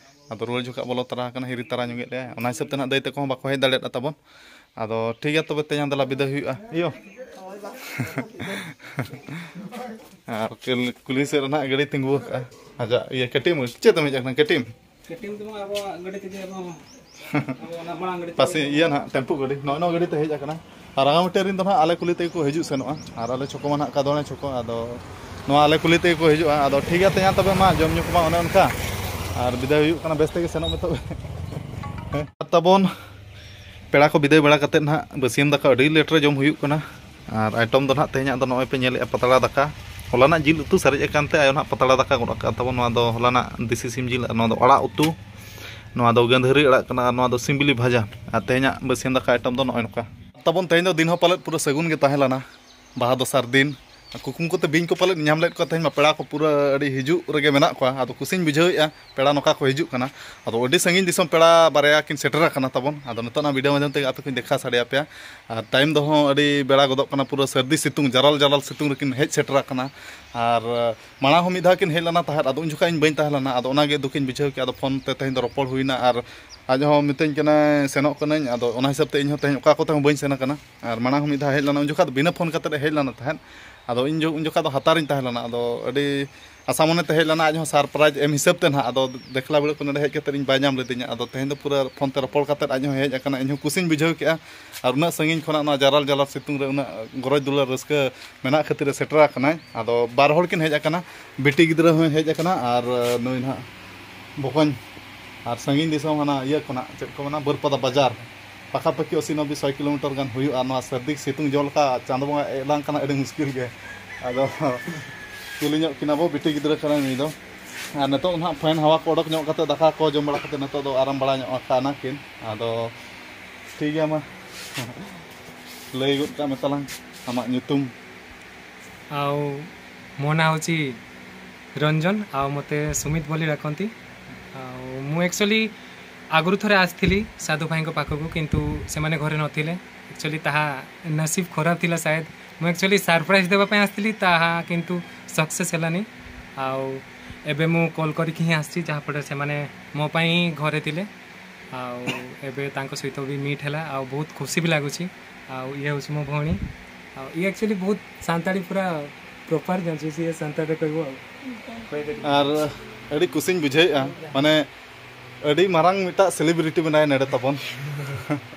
ᱟᱫᱚ ᱨᱩᱣᱟᱹᱲ ᱡᱚᱠᱷᱚᱱ ᱵᱚᱞᱚ ᱛᱚᱨᱟ ᱟᱠᱟᱱᱟ, ᱦᱤᱨᱤ ᱛᱟᱨᱟ ᱧᱚᱜᱮᱫ ᱞᱮᱭᱟᱭ᱾ ᱚᱱᱟ ᱦᱤᱥᱟᱹᱵ ᱛᱮ ᱱᱟᱦᱟᱜ ᱫᱟᱹᱭ ᱛᱟᱠᱚ ᱦᱚᱸ ᱵᱟᱠᱚ ᱦᱮᱡ ᱫᱟᱲᱮᱭᱟᱫᱟ ᱛᱟᱵᱚᱱ᱾ ᱟᱫᱚ ᱴᱷᱤᱠ ᱜᱮᱭᱟ, ᱛᱚᱵᱮ ᱛᱮᱧᱟᱝ ᱫᱮᱞᱟ ᱵᱤᱫᱟᱹᱭ ᱦᱩᱭᱩᱜᱼᱟ᱾ ᱤᱭᱳ᱾ ᱟᱨ ᱠᱩᱞ-, ᱠᱩᱞᱦᱤ ᱥᱮᱫ ᱨᱮ ᱱᱟᱦᱟᱜ ᱜᱟᱹᱰᱤ ᱛᱤᱸᱜᱩ ᱟᱠᱟᱫᱼᱟ᱾ ᱟᱡᱟᱜ ᱤᱭᱟᱹ ᱠᱮᱴᱤᱮᱢ, ᱪᱮᱫ ᱛᱮᱢ ᱦᱮᱡ ᱟᱠᱟᱱᱟ ᱠᱮᱴᱤᱮᱢ? ᱠᱮᱴᱤᱮᱢ ᱛᱮᱢᱟ ᱟᱵᱚᱣᱟᱜ ᱜᱟᱹᱰᱤ ᱛᱮᱜᱮ ᱟᱵᱚ ᱟᱵᱚ ᱚᱱᱟ ᱢᱟᱲᱟᱝ ᱜᱟᱹᱰᱤ ᱛᱮ᱾ ᱯᱟᱥᱮ ᱤᱭᱟᱹ ᱱᱟᱦᱟᱜ ᱴᱮᱢᱯᱩ ᱜᱟᱹᱰᱤ, ᱱᱚᱜᱼᱚ ᱱᱚᱣᱟ ᱜᱟᱹᱰᱤ ᱛᱮ ᱦᱮᱡ ᱟᱠᱟᱱᱟ᱾ ᱟᱨ ᱟᱜᱟᱢᱤ ᱴᱨᱮᱱ ᱨᱮᱱ ᱫᱚ ᱱᱟᱦᱟᱜ ᱟᱞᱮ ᱠᱩᱞᱦᱤ ᱛᱮᱜᱮ ᱠᱚ ᱦᱤᱡᱩᱜ ᱥᱮᱱᱚᱜᱼᱟ᱾ ᱟᱨ ᱟᱞᱮ ᱪᱷᱚᱠᱚ ᱢᱟ ᱱᱟᱦᱟᱜ ᱠᱟᱫᱚᱲᱮ ᱪᱷᱚᱠᱚ, ᱟᱫᱚ ᱱᱚᱣᱟ ᱟᱞᱮ ᱠᱩᱞᱦᱤ ᱛᱮᱜᱮ ᱠᱚ ᱦᱤᱡᱩᱜᱼᱟ᱾ ᱟᱫᱚ ᱴᱷᱤᱠ ᱜᱮᱭᱟ ᱛᱮᱧᱟᱝ, ᱛᱚᱵᱮ ᱢᱟ ᱡᱚᱢ ᱧᱩ ᱠᱚᱢᱟ ᱚᱱᱮ ᱚᱱᱠᱟ, ᱟᱨ ᱵᱤᱫᱟᱹᱭ ᱦᱩᱭᱩᱜ ᱠᱟᱱᱟ᱾ ᱵᱮᱥ ᱛᱮᱜᱮ ᱥᱮᱱᱚᱜ ᱢᱮ ᱛᱚᱵᱮ᱾ ᱦᱮᱸ, ᱛᱟᱵᱚᱱ ᱯᱮᱲᱟ ᱠᱚ ᱵᱤᱫᱟᱹᱭ ᱵᱟᱲᱟ ᱠᱟᱛᱮᱫ ᱱᱟᱦᱟᱜ ᱵᱟᱹᱥᱭᱟᱹᱢ ᱫᱟᱠᱟ ᱟᱹᱰᱤ ᱞᱮᱴ ᱨᱮ ᱡᱚᱢ ᱦᱩᱭᱩᱜ ᱠᱟᱱᱟ᱾ ᱟᱨ item ᱫᱚ ᱱᱟᱦᱟᱜ ᱛᱮᱦᱮᱧᱟᱜ ᱫᱚ ᱱᱚᱜᱼᱚᱭ ᱯᱮ ᱧᱮᱞᱮᱫᱼᱟ, ᱯᱟᱛᱲᱟ ᱫᱟᱠᱟ᱾ ᱦᱚᱞᱟᱱᱟᱜ ᱡᱤᱞ ᱩᱛᱩ ᱥᱟᱨᱮᱡ ᱟᱠᱟᱱ ᱛᱮ ᱟᱭᱳ ᱱᱟᱦᱟᱜ ᱯᱟᱛᱲᱟ ᱫᱟᱠᱟ ᱜᱚᱫ ᱟᱠᱟᱫ ᱛᱟᱵᱚᱱ᱾ ᱱᱚᱣᱟ ᱫᱚ ᱦᱚᱞᱟᱱᱟᱜ ᱫᱮᱥᱤ ᱥᱤᱢ ᱡᱤᱞ, ᱟᱨ ᱱᱚᱣᱟ ᱫᱚ ᱟᱲᱟᱜ ᱩᱛᱩ, ᱱᱚᱣᱟ ᱫᱚ ᱜᱟᱹᱱᱫᱷᱟᱹᱨᱤ ᱟᱲᱟᱜ ᱠᱟᱱᱟ, ᱟᱨ ᱱᱚᱣᱟ ᱫᱚ ᱥᱤᱢᱵᱤᱞᱤ ᱵᱷᱟᱡᱟ᱾ ᱟᱨ ᱛᱮᱦᱮᱧᱟᱜ ᱵᱟᱹᱥᱭᱟᱹᱢ ᱫᱟᱠᱟ item ᱫᱚ ᱱᱚᱜᱼᱚᱭ ᱱᱚᱝᱠᱟ᱾ ᱛᱟᱵᱚᱱ ᱛᱮᱦᱮᱧ ᱫᱚ ᱫᱤᱱ ᱦᱚᱸ ᱯᱟᱞᱮᱫ ᱯᱩᱨᱟᱹ ᱥᱟᱹᱜᱩᱱ ᱜᱮ ᱛᱟᱦᱮᱸ ᱞᱮᱱᱟ, ᱵᱟᱦᱟ ᱫᱚᱥᱟᱨ ᱫᱤᱱ᱾ ᱠᱩᱠᱢᱩ ᱠᱚᱛᱮ ᱵᱤᱧ ᱠᱚ ᱯᱟᱞᱮᱫ ᱧᱟᱢ ᱞᱮᱫ ᱠᱚᱣᱟ, ᱛᱮᱦᱮᱧ ᱢᱟ ᱯᱮᱲᱟ ᱠᱚ ᱯᱩᱨᱟᱹ ᱟᱹᱰᱤ ᱦᱤᱡᱩᱜ ᱨᱮᱜᱮ ᱢᱮᱱᱟᱜ ᱠᱚᱣᱟ᱾ ᱟᱫᱚ ᱠᱩᱥᱤᱧ ᱵᱩᱡᱷᱟᱹᱣᱮᱫᱼᱟ, ᱯᱮᱲᱟ ᱱᱚᱝᱠᱟ ᱠᱚ ᱦᱤᱡᱩᱜ ᱠᱟᱱᱟ᱾ ᱟᱫᱚ ᱟᱹᱰᱤ ᱥᱟᱺᱜᱤᱧ ᱫᱤᱥᱚᱢ ᱯᱮᱲᱟ ᱵᱟᱨᱭᱟ ᱠᱤᱱ ᱥᱮᱴᱮᱨ ᱟᱠᱟᱱᱟ ᱛᱟᱵᱚᱱ᱾ ᱟᱫᱚ ᱱᱤᱛᱚᱜ ᱚᱱᱟ video ᱢᱟᱫᱽᱫᱷᱚᱢ ᱛᱮᱜᱮ ᱟᱯᱮ ᱠᱚᱧ ᱫᱮᱠᱷᱟᱣ ᱥᱟᱰᱮ ᱟᱯᱮᱭᱟ᱾ ᱟᱨ time ᱫᱚ ᱦᱚᱸ ᱟᱹᱰᱤ ᱵᱮᱲᱟ ᱜᱚᱫᱚᱜ ᱠᱟᱱᱟ, ᱯᱩᱨᱟᱹ ᱥᱟᱹᱨᱫᱤ ᱥᱤᱛᱩᱝ, ᱡᱟᱨᱟᱞ ᱡᱟᱨᱟᱞ ᱥᱤᱛᱩᱝ ᱨᱮᱠᱤᱱ ᱦᱮᱡ ᱥᱮᱴᱮᱨ ᱟᱠᱟᱱᱟ᱾ ᱟᱨ ᱢᱟᱲᱟᱝ ᱦᱚᱸ ᱢᱤᱫ ᱫᱷᱟᱣ ᱠᱤᱱ ᱦᱮᱡ ᱞᱮᱱᱟ ᱛᱟᱦᱮᱸᱫ, ᱟᱫᱚ ᱩᱱ ᱡᱚᱠᱷᱟᱡ ᱤᱧ ᱵᱟᱹᱧ ᱛᱟᱦᱮᱸ ᱞᱮᱱᱟ᱾ ᱟᱫᱚ ᱚᱱᱟᱜᱮ ᱫᱩᱠᱤᱧ ᱵᱩᱡᱷᱟᱹᱣ ᱠᱮᱫᱟ᱾ ᱟᱫᱚ phone ᱛᱮ ᱛᱮᱦᱮᱧ ᱫᱚ ᱨᱚᱯᱚᱲ ᱦᱩᱭᱱᱟ, ᱟᱨ ᱟᱡ ᱦᱚᱸ ᱢᱤᱛᱟᱹᱧ ᱠᱟᱱᱟᱭ ᱥᱮᱱᱚᱜ ᱠᱟᱹᱱᱟᱹᱧ᱾ ᱟᱫᱚ ᱚᱱᱟ ᱦᱤᱥᱟᱹᱵ ᱛᱮ ᱤᱧ ᱦᱚᱸ ᱛᱮᱦᱮᱧ ᱚᱠᱟ ᱠᱚᱛᱮ ᱦᱚᱸ ᱵᱟᱹᱧ ᱥᱮᱱ ᱟᱠᱟᱱᱟ᱾ ᱟᱨ ᱢᱟᱲᱟᱝ ᱦᱚᱸ ᱢᱤᱫ ᱫᱷᱟᱣ ᱦᱮᱡ ᱞᱮᱱᱟ, ᱩᱱ ᱡᱚᱠᱷᱟᱡ ᱫᱚ ᱵᱤᱱᱟᱹ phone ᱠᱟᱛᱮᱫ ᱮ ᱦᱮᱡ ᱞᱮᱱᱟ ᱛᱟᱦᱮᱸᱫ᱾ ᱟᱫᱚ ᱤᱧ ᱡᱚ-, ᱩᱱ ᱡᱚᱠᱷᱟᱡ ᱫᱚ ᱦᱟᱛᱟᱨᱤᱧ ᱛᱟᱦᱮᱸ ᱞᱮᱱᱟ᱾ ᱟᱫᱚ ᱟᱹᱰᱤ ᱟᱥᱟ ᱢᱚᱱᱮ ᱛᱮ ᱦᱮᱡ ᱞᱮᱱᱟ, ᱟᱡ ᱦᱚᱸ surprise ᱮᱢ ᱦᱤᱥᱟᱹᱵ ᱛᱮ ᱱᱟᱦᱟᱜ᱾ ᱟᱫᱚ ᱫᱮᱠᱷᱞᱟ ᱵᱮᱲᱟ ᱠᱚ ᱱᱚᱰᱮ ᱦᱮᱡ ᱠᱟᱛᱮᱫ ᱤᱧ ᱵᱟᱭ ᱧᱟᱢ ᱞᱤᱫᱤᱧᱟ᱾ ᱟᱫᱚ ᱛᱮᱦᱮᱧ ᱫᱚ ᱯᱩᱨᱟᱹ phone ᱛᱮ ᱨᱚᱯᱚᱲ ᱠᱟᱛᱮᱫ ᱟᱡ ᱦᱚᱸ ᱦᱮᱡ ᱟᱠᱟᱱᱟ, ᱤᱧ ᱦᱚᱸ ᱠᱩᱥᱤᱧ ᱵᱩᱡᱷᱟᱹᱣ ᱠᱮᱫᱼᱟ᱾ ᱟᱨ ᱩᱱᱟᱹᱜ ᱥᱟᱺᱜᱤᱧ ᱠᱷᱚᱱᱟᱜ ᱱᱚᱣᱟ ᱡᱟᱨᱟᱞ ᱡᱟᱨᱟᱞ ᱥᱤᱛᱩᱝ ᱨᱮ ᱩᱱᱟᱹᱜ ᱜᱚᱨᱚᱡᱽ ᱫᱩᱞᱟᱹᱲ ᱨᱟᱹᱥᱠᱟᱹ ᱢᱮᱱᱟᱜ ᱠᱷᱟᱹᱛᱤᱨ ᱮ ᱥᱮᱴᱮᱨ ᱟᱠᱟᱱᱟᱭ᱾ ᱟᱫᱚ ᱵᱟᱨ ᱦᱚᱲ ᱠᱤᱱ ᱦᱮᱡ ᱟᱠᱟᱱᱟ, ᱵᱤᱴᱤ ᱜᱤᱫᱽᱨᱟᱹ ᱦᱚᱸᱭ ᱦᱮᱡ ᱟᱠᱟᱱᱟ, ᱟᱨ ᱱᱩᱭ ᱱᱟᱦᱟᱜ ᱵᱚᱠᱚᱧ, ᱟᱨ ᱥᱟᱺᱜᱤᱧ ᱫᱤᱥᱚᱢ ᱦᱟᱱᱟ ᱤᱭᱟᱹ ᱠᱷᱚᱱᱟᱜ, ᱪᱮᱫ ᱠᱚ ᱢᱮᱱᱟ, ᱵᱟᱹᱨᱯᱟᱫᱟ ᱵᱟᱡᱟᱨ, ᱯᱟᱠᱟᱯᱟᱠᱤ ᱟᱥᱤ ᱱᱚᱵᱵᱳᱭ ᱥᱚᱭ kilometer ᱜᱟᱱ ᱦᱩᱭᱩᱜᱼᱟ᱾ ᱱᱚᱣᱟ ᱥᱟᱹᱨᱫᱤ ᱥᱤᱛᱩᱝ ᱡᱚ ᱞᱮᱠᱟ ᱪᱟᱸᱫᱚ ᱵᱚᱸᱜᱟ ᱮᱞᱟᱝ ᱠᱟᱱᱟ, ᱟᱹᱰᱤ ᱢᱩᱥᱠᱤᱞ ᱜᱮ᱾ ᱟᱫᱚ ᱠᱩᱞᱤ ᱧᱚᱜ ᱠᱤᱱᱟ ᱵᱚ, ᱵᱤᱴᱤ ᱜᱤᱫᱽᱨᱟᱹ ᱠᱟᱱᱟᱭ ᱱᱩᱭ ᱫᱚ᱾ ᱟᱨ ᱱᱤᱛᱚᱜ ᱱᱟᱦᱟᱜ fan ᱦᱟᱣᱟ ᱠᱚ ᱚᱰᱚᱠ ᱧᱚᱜ ᱠᱟᱛᱮ, ᱫᱟᱠᱟ ᱠᱚ ᱡᱚᱢ ᱵᱟᱲᱟ ᱠᱟᱛᱮ ᱱᱤᱛᱚᱜ ᱫᱚ ᱟᱨᱟᱢ ᱵᱟᱲᱟ ᱧᱚᱜ ᱟᱠᱟᱱᱟ ᱠᱤᱱ᱾ ᱟᱫᱚ ᱴᱷᱤᱠ ᱜᱮᱭᱟ, ᱢᱟ ᱞᱟᱹᱭ ᱜᱚᱫ ᱠᱟᱜ ᱢᱮ ᱛᱟᱞᱟᱝ ᱟᱢᱟᱜ ᱧᱩᱛᱩᱢ᱾ ଆଉ ମୋ ନାଁ ହେଉଛି ରଞ୍ଜନ, ଆଉ ମୋତେ ସୁମିତ ବୋଲି ଡାକନ୍ତି। ଆଉ ମୁଁ ଆକ୍ଚୁଆଲି ଆଗରୁ ଥରେ ଆସିଥିଲି ସାଧୁ ଭାଇଙ୍କ ପାଖକୁ, କିନ୍ତୁ ସେମାନେ ଘରେ ନଥିଲେ। ଆକ୍ଚୁଆଲି ତାହା ନସିବ ଖରାପ ଥିଲା ସାୟଦ। ମୁଁ ଆକ୍ଚୁଆଲି ସରପ୍ରାଇଜ୍ ଦେବା ପାଇଁ ଆସିଥିଲି, ତାହା କିନ୍ତୁ ସକ୍ସେସ୍ ହେଲାନି। ଆଉ ଏବେ ମୁଁ କଲ୍ କରିକି ହିଁ ଆସିଛି, ଯାହାଫଳରେ ସେମାନେ ମୋ ପାଇଁ ହିଁ ଘରେ ଥିଲେ। ଆଉ ଏବେ ତାଙ୍କ ସହିତ ବି ମିଟ୍ ହେଲା, ଆଉ ବହୁତ ଖୁସି ବି ଲାଗୁଛି। ଆଉ ଇଏ ହେଉଛି ମୋ ଭଉଣୀ। ଆଉ ଇଏ ଆକ୍ଚୁଆଲି ବହୁତ ସାନ୍ତାଳୀ, ପୁରା ପ୍ରପର୍ ଜାଣିଛି, ସିଏ ସାନ୍ତାଳୀରେ କହିବ ଆଉ। ᱟᱨ ᱟᱹᱰᱤ ᱠᱩᱥᱤᱧ ᱵᱩᱡᱷᱟᱹᱣᱮᱫᱼᱟ, ᱢᱟᱱᱮ ᱟᱹᱰᱤ ᱢᱟᱨᱟᱝ ᱢᱤᱫᱴᱟᱜ celebrity ᱢᱮᱱᱟᱭᱟ ᱱᱚᱰᱮ ᱛᱟᱵᱚᱱ᱾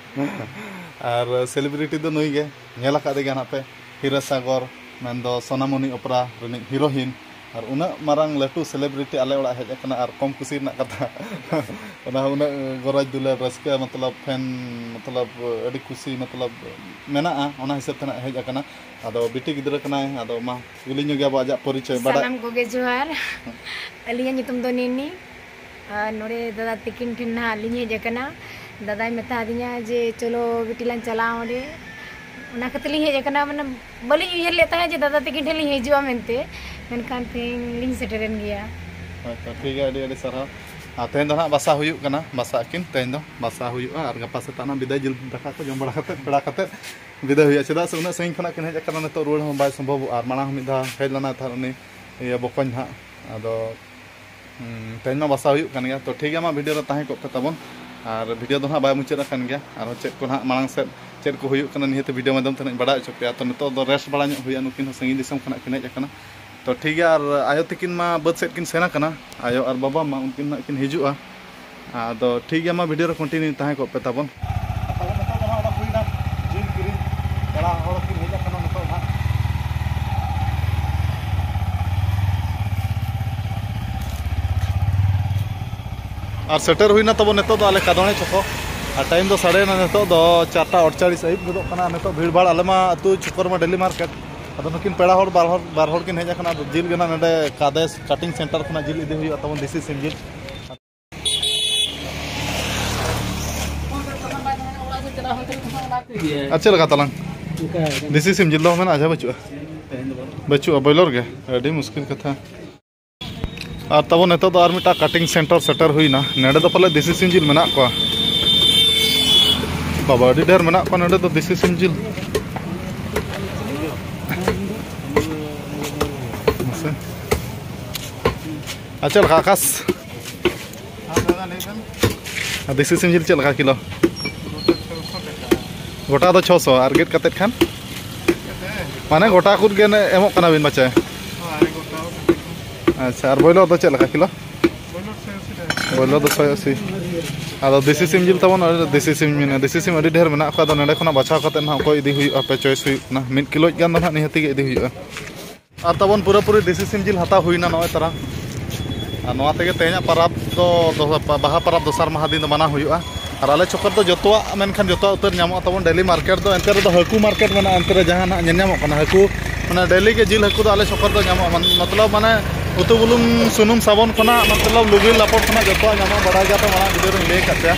ᱟᱨ celebrity ᱫᱚ ᱱᱩᱭ ᱜᱮ, ᱧᱮᱞ ᱟᱠᱟᱫᱮ ᱜᱮᱭᱟ ᱱᱟᱦᱟᱜ ᱯᱮ, ᱦᱤᱨᱟᱹ ᱥᱟᱜᱚᱨ, ᱢᱮᱱᱫᱚ ᱥᱳᱱᱟᱢᱚᱱᱤ ᱚᱯᱮᱨᱟ ᱨᱤᱱᱤᱡ heroine᱾ ᱟᱨ ᱩᱱᱟᱹᱜ ᱢᱟᱨᱟᱝ ᱞᱟᱹᱴᱩ celebrity ᱟᱞᱮ ᱚᱲᱟᱜ ᱦᱮᱡ ᱟᱠᱟᱱᱟ, ᱟᱨ ᱠᱚᱢ ᱠᱩᱥᱤ ᱨᱮᱱᱟᱜ ᱠᱟᱛᱷᱟ᱾ ᱚᱱᱟ ᱦᱚᱸ ᱩᱱᱟᱹᱜ ᱜᱚᱨᱚᱡᱽ ᱫᱩᱞᱟᱹᱲ ᱨᱟᱹᱥᱠᱟᱹ, ᱢᱚᱛᱞᱚᱵ fan, ᱢᱚᱛᱞᱚᱵ ᱟᱹᱰᱤ ᱠᱩᱥᱤ, ᱢᱚᱛᱞᱚᱵ ᱢᱮᱱᱟᱜᱼᱟ, ᱚᱱᱟ ᱦᱤᱥᱟᱹᱵ ᱛᱮ ᱱᱟᱜ ᱦᱮᱡ ᱟᱠᱟᱱᱟ᱾ ᱟᱫᱚ ᱵᱤᱴᱤ ᱜᱤᱫᱽᱨᱟᱹ ᱠᱟᱱᱟᱭ, ᱟᱫᱚ ᱢᱟ ᱠᱩᱞᱤ ᱧᱚᱜᱮᱭᱟ ᱵᱚ ᱟᱡᱟᱜ ᱯᱚᱨᱤᱪᱚᱭ ᱵᱟᱰᱟᱭ᱾ ᱥᱟᱱᱟᱢ ᱠᱚᱜᱮ ᱡᱚᱦᱟᱨ᱾ ᱟᱹᱞᱤᱧᱟᱜ ᱧᱩᱛᱩᱢ ᱫᱚ ᱱᱤᱱᱤ᱾ ᱟᱨ ᱱᱚᱰᱮ ᱫᱟᱫᱟ ᱛᱤᱠᱤᱱ ᱴᱷᱮᱱ ᱱᱟᱦᱟᱜ ᱞᱤᱧ ᱦᱮᱡ ᱟᱠᱟᱱᱟ᱾ ᱫᱟᱫᱟᱭ ᱢᱮᱛᱟ ᱫᱤᱧᱟ ᱡᱮ, "ᱪᱚᱞᱚ ᱵᱤᱴᱤ ᱞᱟᱝ ᱪᱟᱞᱟᱜᱼᱟ ᱚᱸᱰᱮ᱾" ᱚᱱᱟ ᱠᱷᱟᱹᱛᱤᱨ ᱞᱤᱧ ᱦᱮᱡ ᱟᱠᱟᱱᱟ᱾ ᱢᱟᱱᱮ, ᱵᱟᱹᱞᱤᱧ ᱩᱭᱦᱟᱹᱨ ᱞᱮᱫ ᱛᱟᱦᱮᱸᱫ ᱡᱮ ᱫᱟᱫᱟ ᱛᱟᱹᱠᱤᱱ ᱴᱷᱮᱱ ᱞᱤᱧ ᱦᱤᱡᱩᱜᱼᱟ ᱢᱮᱱᱛᱮ, ᱢᱮᱱᱠᱷᱟᱱ ᱛᱮᱦᱮᱧ ᱞᱤᱧ ᱥᱮᱴᱮᱨᱮᱱ ᱜᱮᱭᱟ᱾ ᱦᱳᱭ ᱛᱚ, ᱴᱷᱤᱠ ᱜᱮᱭᱟ, ᱟᱹᱰᱤ ᱟᱹᱰᱤ ᱥᱟᱨᱦᱟᱣ᱾ ᱟᱨ ᱛᱮᱦᱮᱧ ᱫᱚ ᱱᱟᱦᱟᱜ ᱵᱟᱥᱟ ᱦᱩᱭᱩᱜ ᱠᱟᱱᱟ, ᱵᱟᱥᱟ ᱟᱹᱠᱤᱱ, ᱛᱮᱦᱮᱧ ᱫᱚ ᱵᱟᱥᱟ ᱦᱩᱭᱩᱜᱼᱟ ᱟᱨ ᱜᱟᱯᱟ ᱥᱮᱛᱟᱜ ᱱᱟᱦᱟᱜ ᱵᱤᱫᱟᱹᱭ, ᱡᱤᱞ ᱫᱟᱠᱟ ᱠᱚ ᱡᱚᱢ ᱵᱟᱲᱟ ᱠᱟᱛᱮᱫ, ᱯᱮᱲᱟ ᱠᱟᱛᱮᱫ ᱵᱤᱫᱟᱹᱭ ᱦᱩᱭᱩᱜᱼᱟ᱾ ᱪᱮᱫᱟᱜ ᱥᱮ ᱩᱱᱟᱹᱜ ᱥᱟᱺᱜᱤᱧ ᱠᱷᱚᱱᱟᱜ ᱠᱤᱱ ᱦᱮᱡ ᱟᱠᱟᱱᱟ, ᱱᱤᱛᱚᱜ ᱨᱩᱣᱟᱹᱲ ᱦᱚᱸ ᱵᱟᱭ ᱥᱚᱢᱵᱷᱚᱵᱚᱜᱼᱟ᱾ ᱟᱨ ᱢᱟᱲᱟᱝ ᱦᱚᱸ ᱢᱤᱫ ᱫᱷᱟᱣ ᱦᱮᱡ ᱞᱮᱱᱟᱭ ᱛᱟᱦᱮᱸᱫ ᱩᱱᱤ, ᱤᱭᱟᱹ, ᱵᱚᱠᱚᱧ ᱱᱟᱦᱟᱜ᱾ ᱟᱫᱚ ᱦᱩᱸ, ᱛᱮᱦᱮᱧ ᱢᱟ ᱵᱟᱥᱟ ᱦᱩᱭᱩᱜ ᱠᱟᱱ ᱜᱮᱭᱟ᱾ ᱛᱚ ᱴᱷᱤᱠ ᱜᱮᱭᱟ, ᱢᱟ ᱵᱷᱤᱰᱤᱭᱳ ᱨᱮ ᱛᱟᱦᱮᱸ ᱠᱚᱜ ᱯᱮ ᱛᱟᱵᱚᱱ᱾ ᱟᱨ ᱵᱷᱤᱰᱤᱭᱳ ᱫᱚ ᱱᱟᱦᱟᱜ ᱵᱟᱭ ᱢᱩᱪᱟᱹᱫ ᱟᱠᱟᱱ ᱜᱮᱭᱟ, ᱟᱨᱦᱚᱸ ᱪᱮᱫ ᱠᱚ ᱱᱟᱦᱟᱜ ᱢᱟᱲᱟᱝ ᱥᱮᱫ ᱪᱮᱫ ᱠᱚ ᱦᱩᱭᱩᱜ ᱠᱟᱱᱟ, ᱱᱤᱦᱟᱹᱛ ᱵᱷᱤᱰᱤᱭᱳ ᱢᱟᱫᱽᱫᱷᱚᱢ ᱛᱮ ᱱᱟᱦᱟᱜ ᱤᱧ ᱵᱟᱲᱟᱭ ᱦᱚᱪᱚ ᱯᱮᱭᱟ᱾ ᱛᱚ ᱱᱤᱛᱚᱜ ᱫᱚ ᱨᱮᱥᱴ ᱵᱟᱲᱟ ᱧᱚᱜ ᱦᱩᱭᱩᱜᱼᱟ, ᱱᱩᱠᱤᱱ ᱦᱚᱸ ᱥᱟᱺᱜᱤᱧ ᱫᱤᱥᱚᱢ ᱠᱷᱚᱱᱟᱜ ᱠᱤᱱ ᱦᱮᱡ ᱟᱠᱟᱱᱟ᱾ ᱛᱚ ᱴᱷᱤᱠ ᱜᱮᱭᱟ, ᱟᱨ ᱟᱭᱳ ᱛᱟᱹᱠᱤᱱ ᱢᱟ ᱵᱟᱹᱫᱽ ᱥᱮᱫ ᱠᱤᱱ ᱥᱮᱱ ᱟᱠᱟᱱᱟ, ᱟᱭᱳ ᱟᱨ ᱵᱟᱵᱟ ᱢᱟ ᱩᱱᱠᱤᱱ ᱱᱟᱦᱟᱜ ᱠᱤᱱ ᱦᱤᱡᱩᱜᱼᱟ᱾ ᱟᱫᱚ ᱴᱷᱤᱠ ᱜᱮᱭᱟ, ᱢᱟ ᱵᱷᱤᱰᱤᱭᱳ ᱨᱮ ᱠᱚᱱᱴᱤᱱᱤᱭᱩ ᱛᱟᱦᱮᱸ ᱠᱚᱜ ᱯᱮ ᱛᱟᱵᱚᱱ᱾ ᱛᱟᱦᱞᱮ ᱱᱤᱛᱚᱜ ᱫᱚ ᱦᱟᱸᱜ ᱚᱰᱚᱠ ᱦᱩᱭᱱᱟ ᱡᱤᱞ ᱠᱤᱨᱤᱧ, ᱯᱮᱲᱟ ᱦᱚᱲ ᱠᱤᱱ ᱦᱮᱡ ᱟᱠᱟᱱᱟ ᱱᱤᱛᱚᱜ ᱦᱟᱸᱜ᱾ ᱟᱨ ᱥᱮᱴᱮᱨ ᱦᱩᱭᱱᱟ ᱛᱟᱵᱚᱱ ᱱᱤᱛᱚᱜ ᱫᱚ ᱟᱞᱮ ᱠᱟᱫᱚᱬᱮ ᱪᱚᱠᱚ᱾ ᱟᱨ ᱴᱟᱭᱤᱢ ᱫᱚ ᱥᱟᱰᱮᱭᱮᱱᱟ ᱱᱤᱛᱚᱜ ᱫᱚ ᱪᱟᱨᱴᱟ ᱟᱴᱪᱟᱞᱤᱥ ᱟᱹᱭᱩᱵ ᱜᱚᱫᱚᱜ ᱠᱟᱱᱟ᱾ ᱱᱤᱛᱚᱜ ᱵᱷᱤᱲ ᱵᱷᱟᱲ ᱟᱞᱮ ᱢᱟ ᱟᱹᱛᱩ ᱪᱚᱠᱚᱨ ᱢᱟ ᱰᱮᱞᱤ ᱢᱟᱨᱠᱮᱴ᱾ ᱟᱫᱚ ᱱᱩᱠᱤᱱ ᱯᱮᱲᱟ ᱦᱚᱲ ᱵᱟᱨ ᱦᱚᱲ, ᱵᱟᱨ ᱦᱚᱲ ᱠᱤᱱ ᱦᱮᱡ ᱟᱠᱟᱱᱟ᱾ ᱟᱫᱚ ᱡᱤᱞ ᱜᱮ ᱱᱟᱜ ᱱᱚᱰᱮ ᱠᱟᱫᱮᱥ ᱠᱟᱴᱤᱝ ᱥᱮᱱᱴᱟᱨ ᱠᱷᱚᱱᱟᱜ ᱡᱤᱞ ᱤᱫᱤ ᱦᱩᱭᱩᱜᱼᱟ ᱛᱟᱵᱚᱱ, ᱫᱮᱥᱤ ᱥᱤᱢ ᱡᱤᱞ᱾ ᱟᱨ ᱪᱮᱫ ᱞᱮᱠᱟ ᱛᱟᱞᱟᱝ? ᱫᱮᱥᱤ ᱥᱤᱢ ᱡᱤᱞ ᱫᱚ ᱢᱮᱱᱟᱜᱼᱟ, ᱡᱟᱦᱟᱸ ᱵᱟᱹᱪᱩᱜᱼᱟ? ᱵᱟᱹᱪᱩᱜᱼᱟ, ᱵᱚᱭᱞᱚᱨ ᱜᱮ? ᱟᱹᱰᱤ ᱢᱩᱥᱠᱤᱞ ᱠᱟᱛᱷᱟ᱾ ᱟᱨ ᱛᱟᱵᱚᱱ ᱱᱤᱛᱚᱜ ᱫᱚ ᱟᱨ ᱢᱤᱫᱴᱟᱝ ᱠᱟᱴᱤᱝ ᱥᱮᱱᱴᱟᱨ ᱥᱮᱴᱮᱨ ᱦᱩᱭᱱᱟ᱾ ᱱᱚᱰᱮ ᱫᱚ ᱯᱟᱞᱮ ᱫᱮᱥᱤ ᱥᱤᱢ ᱡᱤᱞ ᱢᱮᱱᱟᱜ ᱠᱚᱣᱟ᱾ ᱵᱟᱵᱟ, ᱟᱹᱰᱤ ᱰᱷᱮᱨ ᱢᱮᱱᱟᱜ ᱠᱚᱣᱟ ᱱᱚᱰᱮ ᱫᱚ ᱫᱮᱥᱤ ᱥᱤᱢ ᱡᱤᱞ᱾ ᱢᱟᱥᱮ᱾ ᱟᱨ ᱪᱮᱫ ᱞᱮᱠᱟ ᱟᱠᱟᱥ? ᱟᱨ ᱫᱮᱥᱤ ᱥᱤᱢ ᱡᱤᱞ ᱪᱮᱫ ᱞᱮᱠᱟ ᱠᱤᱞᱳ? ᱜᱚᱴᱟ ᱫᱚ ᱪᱷᱚᱥᱚ, ᱟᱨ ᱜᱮᱫ ᱠᱟᱛᱮᱫ ᱠᱷᱟᱱ? ᱢᱟᱱᱮ ᱜᱚᱴᱟ ᱠᱚᱫ ᱜᱮ ᱮᱢᱚᱜ ᱠᱟᱱᱟ ᱵᱤᱱ ᱵᱟᱪᱟᱭ? ᱟᱪᱪᱷᱟ, ᱟᱨ ᱵᱚᱭᱞᱚᱨ ᱫᱚ ᱪᱮᱫ ᱞᱮᱠᱟ ᱠᱤᱞᱳ? ᱵᱚᱭᱞᱚᱨ ᱫᱚ ᱥᱚᱭ ᱟᱥᱤ᱾ ᱟᱫᱚ ᱫᱮᱥᱤ ᱥᱤᱢ ᱡᱤᱞ ᱛᱟᱵᱚᱱ, ᱟᱹᱰᱤ, ᱫᱮᱥᱤ ᱥᱤᱢ ᱢᱮᱱᱟ, ᱫᱮᱥᱤ ᱥᱤᱢ ᱟᱹᱰᱤ ᱰᱷᱮᱨ ᱢᱮᱱᱟᱜ ᱠᱚᱣᱟ᱾ ᱟᱫᱚ ᱱᱚᱸᱰᱮ ᱠᱷᱚᱱᱟᱜ ᱵᱟᱪᱷᱟᱣ ᱠᱟᱛᱮᱫ ᱱᱟᱦᱟᱜ ᱚᱠᱚᱭ ᱤᱫᱤ ᱦᱩᱭᱩᱜᱼᱟ, ᱯᱮ ᱪᱚᱭᱮᱥ ᱦᱩᱭᱩᱜ ᱠᱟᱱᱟ᱾ ᱢᱤᱫ ᱠᱤᱞᱳ ᱜᱟᱱ ᱫᱚ ᱱᱟᱦᱟᱜ ᱱᱤᱦᱟᱹᱛᱤ ᱜᱮ ᱤᱫᱤ ᱦᱩᱭᱩᱜᱼᱟ᱾ ᱟᱨ ᱛᱟᱵᱚᱱ ᱯᱩᱨᱟᱹᱯᱩᱨᱤ ᱫᱮᱥᱤ ᱥᱤᱢ ᱡᱤᱞ ᱦᱟᱛᱟᱣ ᱦᱩᱭᱱᱟ ᱱᱚᱜᱼᱚᱭ ᱛᱟᱨᱟ᱾ ᱟᱨ ᱱᱚᱣᱟ ᱛᱮᱜᱮ ᱛᱮᱦᱮᱧᱟᱜ ᱯᱟᱨᱟᱵᱽ ᱫᱚ, ᱫᱚ, ᱵᱟᱦᱟ ᱯᱟᱨᱟᱵᱽ ᱫᱚᱥᱟᱨ ᱢᱟᱦᱟ ᱫᱤᱱ ᱫᱚ ᱢᱟᱱᱟᱣ ᱦᱩᱭᱩᱜᱼᱟ᱾ ᱟᱨ ᱟᱞᱮ ᱪᱚᱠᱚᱨ ᱫᱚ ᱡᱚᱛᱚᱣᱟᱜ, ᱢᱮᱱᱠᱷᱟᱱ ᱡᱚᱛᱚᱣᱟᱜ ᱩᱛᱟᱹᱨ ᱧᱟᱢᱚᱜᱼᱟ ᱛᱟᱵᱚᱱ ᱰᱮᱞᱤ ᱢᱟᱨᱠᱮᱴ ᱫᱚ᱾ ᱮᱱᱛᱮ ᱨᱮᱫᱚ ᱦᱟᱹᱠᱩ ᱢᱟᱨᱠᱮᱴ ᱢᱮᱱᱟᱜᱼᱟ, ᱮᱱᱛᱮ ᱨᱮ ᱡᱟᱦᱟᱸ ᱱᱟᱜ ᱧᱮᱞ ᱧᱟᱢᱚᱜ ᱠᱟᱱᱟ, ᱦᱟᱹᱠᱩ, ᱢᱟᱱᱮ, ᱰᱮᱞᱤ ᱜᱮ ᱡᱤᱞ ᱦᱟᱹᱠᱩ ᱫᱚ ᱟᱞᱮ ᱪᱚᱠᱚᱨ ᱫᱚ ᱧᱟᱢᱚᱜᱼᱟ᱾ ᱢᱟᱱ-, ᱢᱚᱛᱞᱚᱵ, ᱢᱟᱱᱮ, ᱩᱛᱩ ᱵᱩᱞᱩᱝ ᱥᱩᱱᱩᱢ ᱥᱟᱵᱚᱱ ᱠᱷᱚᱱᱟᱜ, ᱢᱚᱛᱞᱚᱵ, ᱞᱩᱜᱽᱲᱤ ᱞᱟᱯᱚᱴ ᱠᱷᱚᱱᱟᱜ ᱡᱚᱛᱚᱣᱟᱜ ᱧᱟᱢᱚᱜᱼᱟ, ᱵᱟᱰᱟᱭ ᱜᱮᱭᱟ ᱯᱮ, ᱢᱟᱲᱟᱝ ᱵᱷᱤᱰᱤᱭᱳ ᱨᱮᱧ ᱞᱟᱹᱭ ᱟᱠᱟᱫ ᱯᱮᱭᱟ᱾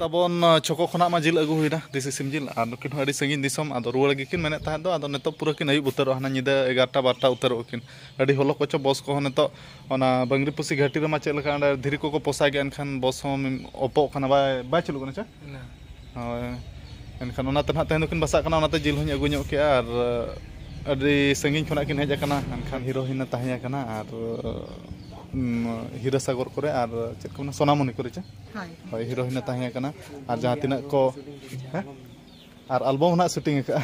ᱛᱟᱵᱚᱱ ᱪᱷᱚᱠᱚ ᱠᱷᱚᱱᱟᱜ ᱢᱟ ᱡᱤᱞ ᱟᱹᱜᱩ ᱦᱩᱭᱱᱟ, ᱫᱮᱥᱤ ᱥᱤᱢ ᱡᱤᱞ, ᱟᱨ ᱱᱩᱠᱤᱱ ᱦᱚᱸ ᱟᱹᱰᱤ ᱥᱟᱺᱜᱤᱧ ᱫᱤᱥᱚᱢ, ᱟᱫᱚ ᱨᱩᱣᱟᱹᱲ ᱜᱮᱠᱤᱱ ᱢᱮᱱᱮᱫ ᱛᱟᱦᱮᱸᱫ ᱫᱚ, ᱟᱫᱚ ᱱᱤᱛᱚᱜ ᱯᱩᱨᱟᱹ ᱠᱤᱱ ᱟᱹᱭᱩᱵ ᱩᱛᱟᱹᱨᱚᱜᱼᱟ, ᱦᱟᱱᱟ ᱧᱤᱫᱟᱹ ᱮᱜᱟᱨᱚᱴᱟ ᱵᱟᱨᱚᱴᱟ ᱩᱛᱟᱹᱨᱚᱜᱼᱟ ᱠᱤᱱ᱾ ᱟᱹᱰᱤ ᱦᱚᱞᱚ ᱠᱚᱪᱚ ᱵᱚᱥ ᱠᱚᱦᱚᱸ ᱱᱤᱛᱚᱜ ᱚᱱᱟ ᱵᱟᱝᱨᱤᱯᱚᱥᱤ ᱜᱷᱟᱹᱴᱤ ᱨᱮᱢᱟ ᱪᱮᱫ ᱞᱮᱠᱟ ᱚᱸᱰᱮ ᱫᱷᱤᱨᱤ ᱠᱚᱠᱚ ᱯᱚᱥᱟᱜ ᱜᱮᱭᱟ, ᱮᱱᱠᱷᱟᱱ ᱵᱚᱥ ᱦᱚᱸ ᱚᱯᱚᱜ ᱠᱟᱱᱟ, ᱵᱟᱭ ᱵᱟᱭ ᱪᱟᱹᱞᱩᱜ ᱠᱟᱱᱟ ᱪᱮ? ᱦᱳᱭ, ᱮᱱᱠᱷᱟᱱ ᱚᱱᱟᱛᱮ ᱱᱟᱦᱟᱜ ᱛᱮᱦᱮᱧ ᱫᱚᱠᱤᱱ ᱵᱟᱥᱟᱜ ᱠᱟᱱᱟ, ᱚᱱᱟᱛᱮ ᱡᱤᱞ ᱦᱚᱸᱧ ᱟᱹᱜᱩ ᱧᱚᱜ ᱠᱮᱜᱼᱟ᱾ ᱟᱨ ᱟᱹᱰᱤ ᱥᱟᱺᱜᱤᱧ ᱠᱷᱚᱱᱟᱜ ᱠᱤᱱ ᱦᱮᱡ ᱟᱠᱟᱱᱟ, ᱮᱱᱠᱷᱟᱱ ᱦᱤᱨᱳ ᱦᱤᱱᱟ ᱛᱟᱦᱮᱸ ᱟᱠᱟᱱᱟ, ᱟᱨ ᱩᱢ, ᱦᱤᱨᱟᱹ ᱥᱟᱜᱚᱨ ᱠᱚᱨᱮ, ᱟᱨ ᱪᱮᱫ ᱠᱚ ᱢᱮᱱᱟ, ᱥᱳᱱᱟᱢᱚᱱᱤ ᱠᱚᱨᱮ ᱪᱮ? ᱦᱳᱭ᱾ ᱦᱳᱭ, ᱦᱤᱨᱳ ᱦᱤᱱᱟ ᱛᱟᱦᱮᱸ ᱟᱠᱟᱱᱟ, ᱟᱨ ᱡᱟᱦᱟᱸ ᱛᱤᱱᱟᱹᱜ ᱠᱚ, ᱦᱮᱸ? ᱟᱨ ᱟᱞᱵᱚᱢ ᱦᱚᱸ ᱱᱟᱦᱟᱜ ᱥᱩᱴᱤᱝ ᱟᱠᱟᱫᱼᱟ᱾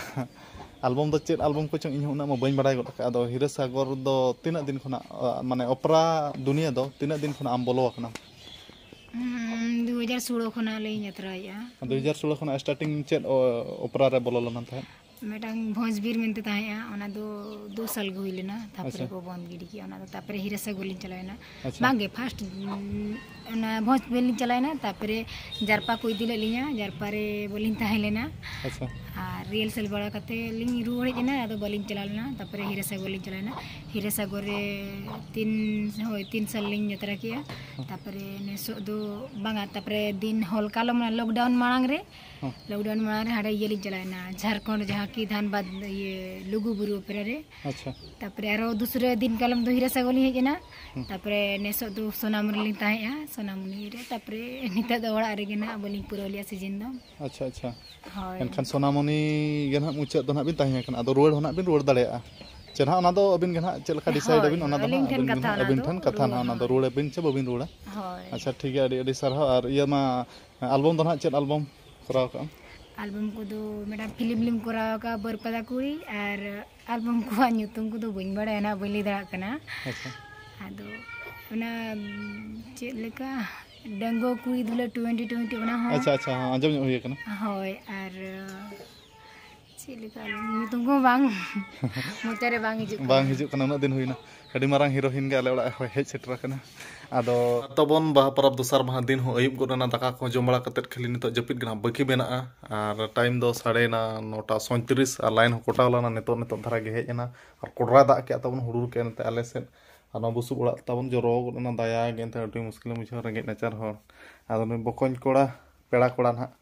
ᱟᱞᱵᱚᱢ ᱫᱚ ᱪᱮᱫ ᱟᱞᱵᱚᱢ ᱠᱚᱪᱚᱝ, ᱤᱧ ᱦᱚᱸ ᱩᱱᱟᱹᱜ ᱢᱟ ᱵᱟᱹᱧ ᱵᱟᱲᱟᱭ ᱜᱚᱫ ᱟᱠᱟᱫᱼᱟ᱾ ᱟᱫᱚ ᱦᱤᱨᱟᱹ ᱥᱟᱜᱚᱨ ᱫᱚ ᱛᱤᱱᱟᱹᱜ ᱫᱤᱱ ᱠᱷᱚᱱᱟᱜ, ᱟ, ᱢᱟᱱᱮ, ᱚᱯᱮᱨᱟ ᱫᱩᱱᱤᱭᱟᱹ ᱫᱚ ᱛᱤᱱᱟᱹᱜ ᱫᱤᱱ ᱠᱷᱚᱱᱟᱜ ᱟᱢ ᱵᱚᱞᱚ ᱟᱠᱟᱱᱟᱢ? ᱦᱩᱸ, ᱫᱩ ᱦᱟᱡᱟᱨ ᱥᱳᱞᱳ ᱠᱷᱚᱱᱟᱜ ᱞᱤᱧ ᱡᱟᱛᱨᱟᱭᱮᱫᱼᱟ᱾ ᱫᱩ ᱦᱟᱡᱟᱨ ᱥᱳᱞᱳ ᱠᱷᱚᱱᱟᱜ ᱥᱴᱟᱨᱴᱤᱝ ᱪᱮᱫ, ᱚ, ᱚᱯᱮᱨᱟ ᱨᱮ ᱵᱚᱞᱚ ᱞᱮᱱᱟᱢ ᱛᱟᱦᱮᱸᱫ? ᱢᱤᱫᱴᱟᱝ ᱵᱷᱚᱸᱡᱽᱵᱤᱨ ᱢᱮᱱᱛᱮ ᱛᱟᱦᱮᱸᱜᱼᱟ, ᱚᱱᱟ ᱫᱚ ᱫᱩ ᱥᱟᱞ ᱜᱮ ᱦᱩᱭ ᱞᱮᱱᱟ, ᱛᱟᱨᱯᱚᱨᱮ ᱟᱪᱪᱷᱟ᱾ ᱠᱚ ᱵᱚᱱᱫ ᱜᱤᱰᱤ ᱠᱮᱜᱼᱟ ᱚᱱᱟ ᱫᱚ᱾ ᱛᱟᱨᱯᱚᱨᱮ ᱦᱤᱨᱟᱹ ᱥᱟᱹᱜᱩᱱ ᱞᱤᱧ ᱪᱟᱞᱟᱣᱮᱱᱟ᱾ ᱟᱪᱪᱷᱟ᱾ ᱵᱟᱝᱜᱮ, ᱯᱷᱟᱥᱴ, ᱩᱸ, ᱚᱱᱟ ᱵᱷᱚᱸᱡᱽᱵᱤᱨ ᱞᱤᱧ ᱪᱟᱞᱟᱣᱮᱱᱟ, ᱛᱟᱨᱯᱚᱨᱮ ᱡᱟᱨᱯᱟ ᱠᱚ ᱤᱫᱤ ᱞᱮᱫ ᱞᱤᱧᱟ, ᱡᱟᱨᱯᱟ ᱨᱮ ᱵᱟᱹᱞᱤᱧ ᱛᱟᱦᱮᱸ ᱞᱮᱱᱟ᱾ ᱟᱪᱪᱷᱟ᱾ ᱟᱨ ᱨᱤᱦᱟᱨᱥᱮᱞ ᱵᱟᱲᱟ ᱠᱟᱛᱮ ᱞᱤᱧ ᱨᱩᱣᱟᱹᱲ ᱦᱮᱡ ᱮᱱᱟ, ᱟᱫᱚ ᱵᱟᱹᱞᱤᱧ ᱪᱟᱞᱟᱣ ᱞᱮᱱᱟ᱾ ᱛᱟᱨᱯᱚᱨᱮ ᱦᱤᱨᱟᱹ ᱥᱟᱹᱜᱩᱱ ᱞᱤᱧ ᱪᱟᱞᱟᱣᱮᱱᱟ᱾ ᱦᱤᱨᱟᱹ ᱥᱟᱜᱚᱨ ᱨᱮ ᱛᱤᱱ, ᱦᱳᱭ, ᱛᱤᱱ ᱥᱟᱞ ᱞᱤᱧ ᱡᱟᱛᱨᱟ ᱠᱮᱜᱼᱟ᱾ ᱛᱟᱨᱯᱚᱨᱮ ᱱᱮᱥᱚᱜ ᱫᱚ ᱵᱟᱝᱟ, ᱛᱟᱨᱯᱚᱨᱮ ᱫᱤᱱ ᱦᱚᱞ ᱠᱟᱞᱚᱢ ᱚᱱᱟ ᱞᱚᱠᱰᱟᱣᱩᱱ ᱢᱟᱲᱟᱝ ᱨᱮ, ᱦᱚᱸ᱾ ᱞᱚᱠᱰᱟᱣᱩᱱ ᱢᱟᱲᱟᱝ ᱨᱮ ᱦᱟᱸᱰᱮ ᱤᱭᱟᱹ ᱞᱤᱧ ᱪᱟᱞᱟᱣᱮᱱᱟ, ᱡᱷᱟᱲᱠᱷᱚᱸᱰ, ᱡᱟᱦᱟᱸ ᱠᱤ ᱫᱷᱟᱱᱵᱟᱫᱽ, ᱤᱭᱟᱹ, ᱞᱩᱜᱩ ᱵᱩᱨᱩ ᱚᱯᱮᱨᱟ ᱨᱮ᱾ ᱟᱪᱪᱷᱟ᱾ ᱛᱟᱨᱯᱚᱨᱮ ᱟᱨᱚ ᱫᱩᱥᱨᱟᱹ ᱫᱤᱱ ᱠᱟᱞᱚᱢ ᱫᱚ ᱦᱤᱨᱟᱹ ᱥᱟᱜᱚᱨ ᱞᱤᱧ ᱦᱮᱡ ᱮᱱᱟ᱾ ᱦᱩᱸ᱾ ᱛᱟᱨᱯᱚᱨᱮ ᱱᱮᱥᱚᱜ ᱫᱚ ᱥᱳᱱᱟᱢᱩᱱᱤ ᱞᱤᱧ ᱛᱟᱦᱮᱸᱜᱼᱟ, ᱥᱳᱱᱟᱢᱩᱱᱤ ᱨᱮ᱾ ᱛᱟᱨᱯᱚᱨᱮ ᱱᱤᱛᱚᱜ ᱫᱚ ᱚᱲᱟᱜ ᱨᱮᱜᱮ ᱱᱟᱦᱟᱜ ᱵᱟᱹᱞᱤᱧ ᱯᱩᱨᱟᱹᱣ ᱞᱮᱜᱼᱟ ᱥᱤᱡᱤᱱ ᱫᱚ᱾ ᱟᱪᱪᱷᱟ, ᱟᱪᱪᱷᱟ᱾ ᱦᱳᱭ᱾ ᱮᱱᱠᱷᱟᱱ ᱥᱳᱱᱟᱢᱩᱱᱤ ᱜᱮ ᱱᱟᱦᱟᱜ ᱢᱩᱪᱟᱹᱫ ᱫᱚ ᱱᱟᱦᱟᱜ ᱵᱤᱱ ᱛᱟᱦᱮᱸ ᱠᱟᱱᱟ, ᱟᱫᱚ ᱨᱩᱣᱟᱹᱲ ᱦᱚᱸ ᱱᱟᱦᱟᱜ ᱵᱤᱱ ᱨᱩᱣᱟᱹᱲ ᱫᱟᱲᱮᱭᱟᱜᱼᱟ᱾ ᱪᱮ ᱱᱟᱦᱟᱜ ᱚᱱᱟ ᱫᱚ ᱟᱹᱵᱤᱱ ᱜᱮ ᱱᱟᱦᱟᱜ ᱪᱮᱫ ᱞᱮᱠᱟ ᱰᱤᱥᱟᱭᱤᱰ ᱦᱳᱭ, ᱟᱹᱵᱤᱱ, ᱚᱱᱟ ᱫᱚ ᱟᱹᱞᱤᱧ ᱱᱟᱦᱟᱜ ᱴᱷᱮᱱ ᱟᱹᱵᱤᱱ ᱜᱮ ᱠᱟᱛᱷᱟ ᱱᱟᱦᱟᱜ ᱚᱱᱟ ᱟᱹᱵᱤᱱ ᱫᱚ, ᱴᱷᱮᱱ ᱠᱟᱛᱷᱟ ᱨᱩᱣᱟᱹᱲ ᱱᱟᱦᱟᱜ ᱚᱱᱟ ᱫᱚ ᱦᱚᱸ᱾ ᱨᱩᱣᱟᱹᱲ ᱟᱹᱵᱤᱱ ᱪᱮ ᱵᱟᱹᱵᱤᱱ ᱨᱩᱣᱟᱹᱲᱟ᱾ ᱦᱳᱭ᱾ ᱟᱪᱪᱷᱟ, ᱴᱷᱤᱠ ᱜᱮᱭᱟ, ᱟᱹᱰᱤ ᱟᱹᱰᱤ ᱥᱟᱨᱦᱟᱣ᱾ ᱟᱨ ᱤᱭᱟᱹ ᱢᱟ, ᱟᱞᱵᱚᱢ ᱫᱚ ᱱᱟᱦᱟᱜ ᱪᱮᱫ ᱟᱞᱵᱚᱢ ᱠᱚᱨᱟᱣ ᱠᱟᱜᱼᱟ? ᱟᱞᱵᱚᱢ ᱠᱚᱫᱚ ᱢᱤᱫᱴᱟᱝ ᱯᱷᱤᱞᱢ ᱞᱤᱧ ᱠᱚᱨᱟᱣ ᱟᱠᱟᱫᱼᱟ, ᱵᱟᱹᱨᱯᱟᱫᱟ ᱠᱩᱲᱤ, ᱟᱨ ᱟᱞᱵᱚᱢ ᱠᱚᱣᱟᱜ ᱧᱩᱛᱩᱢ ᱠᱚᱫᱚ ᱵᱟᱹᱧ ᱵᱟᱲᱟᱭᱟ ᱱᱟᱦᱟᱜ, ᱵᱟᱹᱧ ᱞᱟᱹᱭ ᱫᱟᱲᱮᱭᱟᱜ ᱠᱟᱱᱟ᱾ ᱟᱪᱪᱷᱟ᱾ ᱟᱫᱚ ᱚᱱᱟ, ᱪᱮᱫ ᱞᱮᱠᱟ, ᱰᱟᱺᱜᱩᱣᱟᱹ ᱠᱩᱲᱤ ᱫᱩᱞᱟᱹᱲ ᱴᱩᱭᱮᱱᱴᱤ ᱴᱩᱭᱮᱱᱴᱤ, ᱚᱱᱟ ᱦᱚᱸ᱾ ᱟᱪᱪᱷᱟ, ᱟᱪᱪᱷᱟ, ᱦᱚᱸ, ᱟᱸᱡᱚᱢ ᱧᱚᱜ ᱦᱩᱭ ᱟᱠᱟᱱᱟ᱾ ᱦᱳᱭ, ᱟᱨ ᱪᱮᱫ ᱞᱮᱠᱟ ᱧᱩᱛᱩᱢ ᱠᱚᱦᱚᱸ ᱵᱟᱝ ᱢᱚᱪᱟ ᱨᱮ ᱵᱟᱝ ᱦᱤᱡᱩᱜ ᱠᱟᱱᱟ᱾ ᱵᱟᱝ ᱦᱤᱡᱩᱜ ᱠᱟᱱᱟ, ᱩᱱᱟᱹᱜ ᱫᱤᱱ ᱦᱩᱭᱱᱟ᱾ ᱟᱹᱰᱤ ᱢᱟᱨᱟᱝ ᱦᱤᱨᱳᱭᱤᱱ ᱜᱮ ᱟᱞᱮ ᱚᱲᱟᱜ ᱦᱚᱸ ᱦᱮᱡ ᱥᱮᱴᱮᱨ ᱟᱠᱟᱱᱟ᱾ ᱟᱫᱚ ᱛᱟᱵᱚᱱ ᱵᱟᱦᱟ ᱯᱚᱨᱚᱵᱽ ᱫᱚᱥᱟᱨ ᱢᱟᱦᱟ ᱫᱤᱱ ᱦᱚᱸ ᱟᱹᱭᱩᱵ ᱜᱚᱫ ᱮᱱᱟ, ᱫᱟᱠᱟ ᱠᱚᱦᱚᱸ ᱡᱚᱢ ᱵᱟᱲᱟ ᱠᱟᱛᱮᱫ ᱠᱷᱟᱹᱞᱤ ᱱᱤᱛᱚᱜ ᱡᱟᱹᱯᱤᱫ ᱜᱮ ᱱᱟᱦᱟᱜ ᱵᱟᱹᱠᱤ ᱢᱮᱱᱟᱜᱼᱟ᱾ ᱟᱨ ᱴᱟᱭᱤᱢ ᱫᱚ ᱥᱟᱲᱮ ᱱᱟ ᱱᱚᱴᱟ ᱥᱚᱭᱛᱨᱤᱥ, ᱟᱨ ᱞᱟᱭᱤᱱ ᱦᱚᱸ ᱠᱚᱴᱟᱣ ᱞᱮᱱᱟ, ᱱᱤᱛᱚᱜ ᱱᱤᱛᱚᱜ ᱫᱷᱟᱨᱟ ᱜᱮ ᱦᱮᱡ ᱮᱱᱟ᱾ ᱟᱨ ᱠᱚᱰᱨᱟ ᱫᱟᱜ ᱠᱮᱫ ᱛᱟᱵᱚᱱ ᱦᱩᱰᱩᱨ ᱠᱮᱫ ᱱᱚᱛᱮ ᱟᱞᱮ ᱥᱮᱫ, ᱟᱨ ᱱᱚᱣᱟ ᱵᱩᱥᱩᱵ ᱚᱲᱟᱜ ᱛᱟᱵᱚᱱ ᱡᱚᱨᱚ ᱜᱚᱫ ᱮᱱᱟ, ᱫᱟᱭᱟ ᱜᱮ ᱮᱱᱛᱮ ᱟᱹᱰᱤ ᱢᱩᱥᱠᱤᱞᱮᱢ ᱵᱩᱡᱷᱟᱹᱣᱟ ᱨᱮᱸᱜᱮᱡ ᱱᱟᱪᱟᱨ ᱦᱚᱲ᱾ ᱟᱫᱚ ᱱᱩᱭ ᱵᱚᱠᱚᱧ ᱠᱚᱲᱟ ᱯᱮᱲᱟ ᱠᱚᱲᱟ ᱱᱟᱦᱟᱜ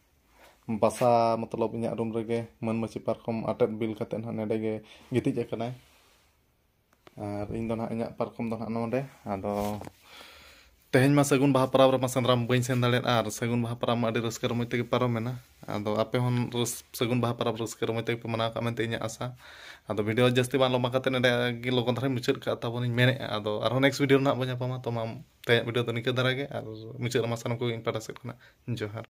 ᱵᱟᱥᱟ, ᱢᱚᱛᱞᱚᱵ ᱤᱧᱟᱹᱜ ᱨᱩᱢ ᱨᱮᱜᱮ ᱢᱟᱹᱱ ᱢᱟᱹᱪᱤ ᱯᱟᱨᱠᱚᱢ ᱟᱴᱮᱫ ᱵᱤᱞ ᱠᱟᱛᱮ ᱱᱟᱦᱟᱜ ᱱᱚᱸᱰᱮ ᱜᱮ ᱜᱤᱛᱤᱡ ᱟᱠᱟᱱᱟᱭ᱾ ᱟᱨ ᱤᱧ ᱫᱚ ᱱᱟᱦᱟᱜ ᱤᱧᱟᱹᱜ ᱯᱟᱨᱠᱚᱢ ᱫᱚ ᱱᱟᱦᱟᱜ ᱱᱚᱰᱮ᱾ ᱟᱫᱚ ᱛᱮᱦᱮᱧ ᱢᱟ ᱥᱟᱹᱜᱩᱱ ᱵᱟᱦᱟ ᱯᱚᱨᱚᱵᱽ ᱨᱮᱢᱟ ᱥᱮᱸᱫᱽᱨᱟ ᱢᱟ ᱵᱟᱹᱧ ᱥᱮᱱ ᱫᱟᱲᱮᱭᱟᱫᱼᱟ, ᱟᱨ ᱥᱟᱹᱜᱩᱱ ᱵᱟᱦᱟ ᱯᱚᱨᱚᱵᱽ ᱢᱟ ᱟᱹᱰᱤ ᱨᱟᱹᱥᱠᱟᱹ ᱨᱚᱢᱚᱡᱽ ᱛᱮᱜᱮ ᱯᱟᱨᱚᱢᱮᱱᱟ᱾ ᱟᱫᱚ ᱟᱯᱮ ᱦᱚᱸ ᱨᱟᱹᱥ-, ᱥᱟᱹᱜᱩᱱ ᱵᱟᱦᱟ ᱯᱚᱨᱚᱵᱽ ᱨᱟᱹᱥᱠᱟᱹ ᱨᱚᱢᱚᱡᱽ ᱛᱮᱜᱮ ᱯᱮ ᱢᱟᱱᱟᱣ ᱠᱟᱜ ᱢᱮᱱᱛᱮ ᱤᱧᱟᱹᱜ ᱟᱥᱟ᱾ ᱟᱫᱚ video ᱡᱟᱹᱥᱛᱤ ᱵᱟᱝ ᱞᱚᱢᱵᱟ ᱠᱟᱛᱮ ᱱᱚᱰᱮ ᱜᱮ ᱞᱚᱜᱚᱱ ᱫᱷᱟᱨᱟᱧ ᱢᱩᱪᱟᱹᱫ ᱠᱟᱜ ᱛᱟᱵᱚᱱᱤᱧ ᱢᱮᱱᱮᱫᱼᱟ᱾ ᱟᱫᱚ ᱟᱨᱦᱚᱸ next video ᱨᱮ ᱱᱟᱦᱟᱜ ᱵᱚᱱ ᱧᱟᱯᱟᱢᱟ᱾ ᱛᱚ ᱢᱟ ᱛᱮᱦᱮᱧᱟᱜ video ᱫᱚ ᱱᱤᱝᱠᱟᱹ ᱫᱷᱟᱨᱟ ᱜᱮ, ᱟᱨ ᱢᱩᱪᱟᱹᱫ ᱨᱮᱢᱟ ᱥᱟᱱᱟᱢ ᱠᱚᱜᱮ ᱤᱧ ᱯᱟᱦᱴᱟ ᱥᱮᱫ ᱠᱷᱚᱱᱟᱜ ᱡᱚᱦᱟᱨ᱾